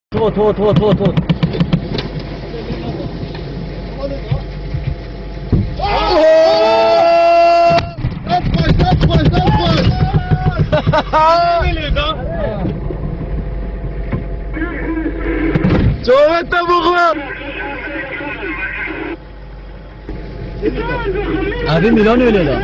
拖拖拖拖拖。Abi Milan öyle lan.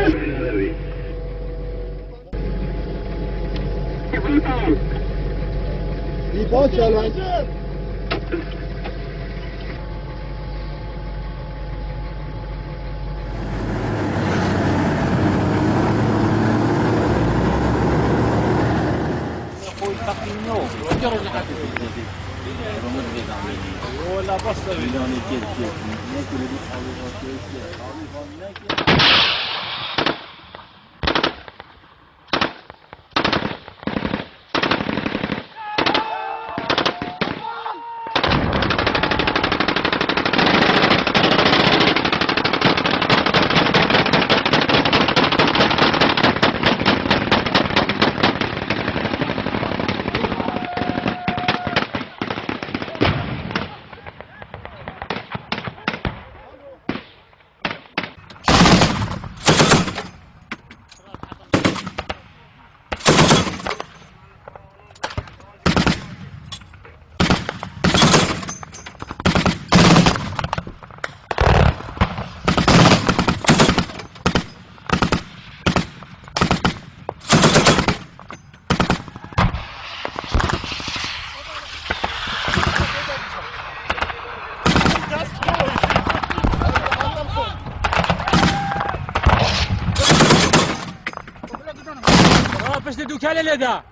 پشت دوکل لده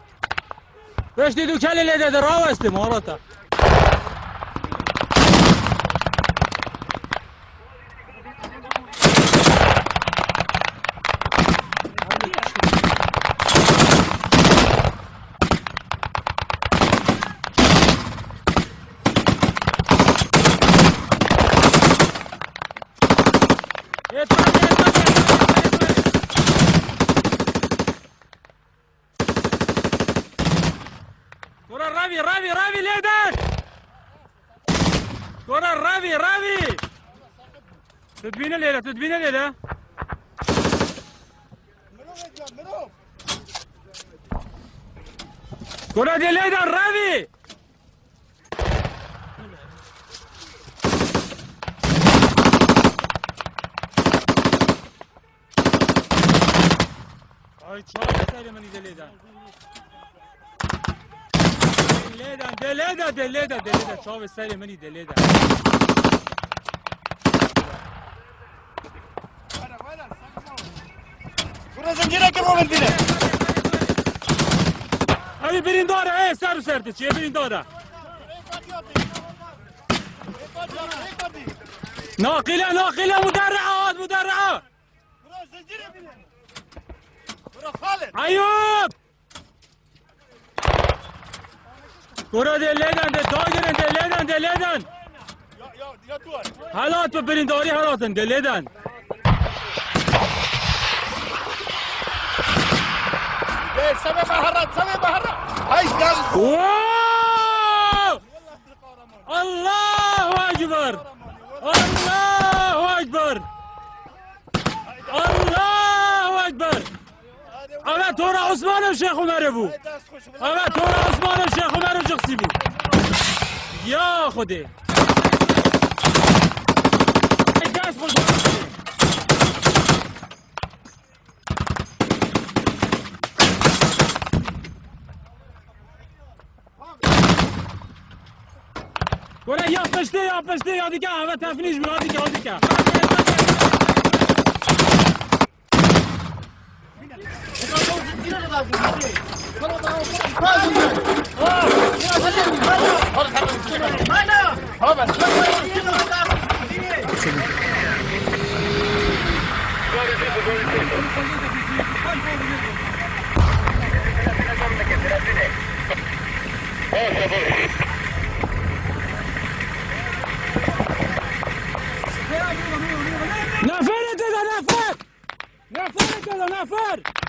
پشت دوکل لده در راوسته ماراتا رافي رافي رافي ليدر كرة رافي رافي تدبينا ليلة تدبينا ليلة كرة دي ليدر رافي اي تشوف من ليدر دلیدا دلیدا دلیدا چاو سری منی دلیدا برو زنجیره که رو بینه ای برین داره ای سر و سرت چیه برین داره ناقله ناقله مدرعه مدرعه برو زنجیره بینه برو خالد ایوب كرة دليدن داجرن دليدن دليدن هلات ببرين داري هلاتن دليدن سبع بهرات سبع بهرات هاي الله اكبر الله اكبر الله اكبر اما تورا عثمان الشيخ عمر ابو اما تورا عثمان الشيخ عمر الشخصي بو يا خدي دست خوش ولا يا پشتی یا پشتی یا دیگه همه تفنیش بود دیگه دیگه نفر نفر نفر نفر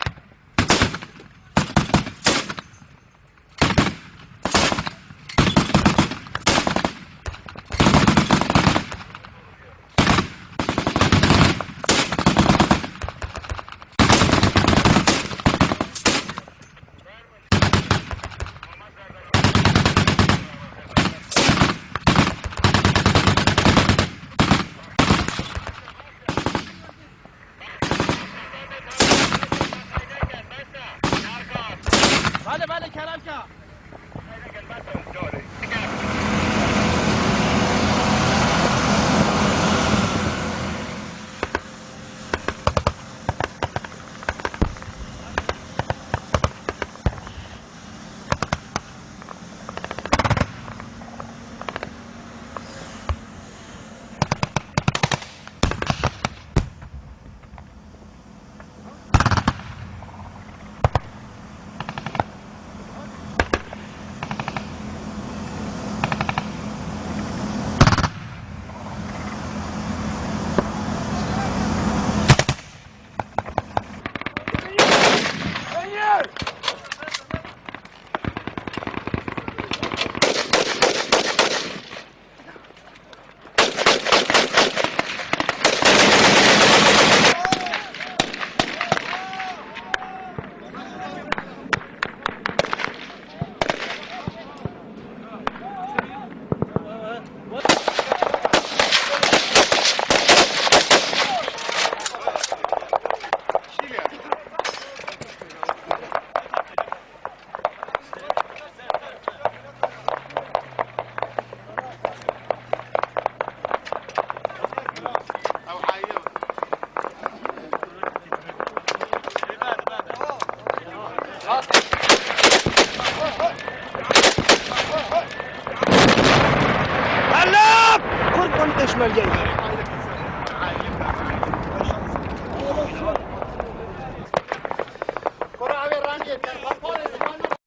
پێشمەرگەی.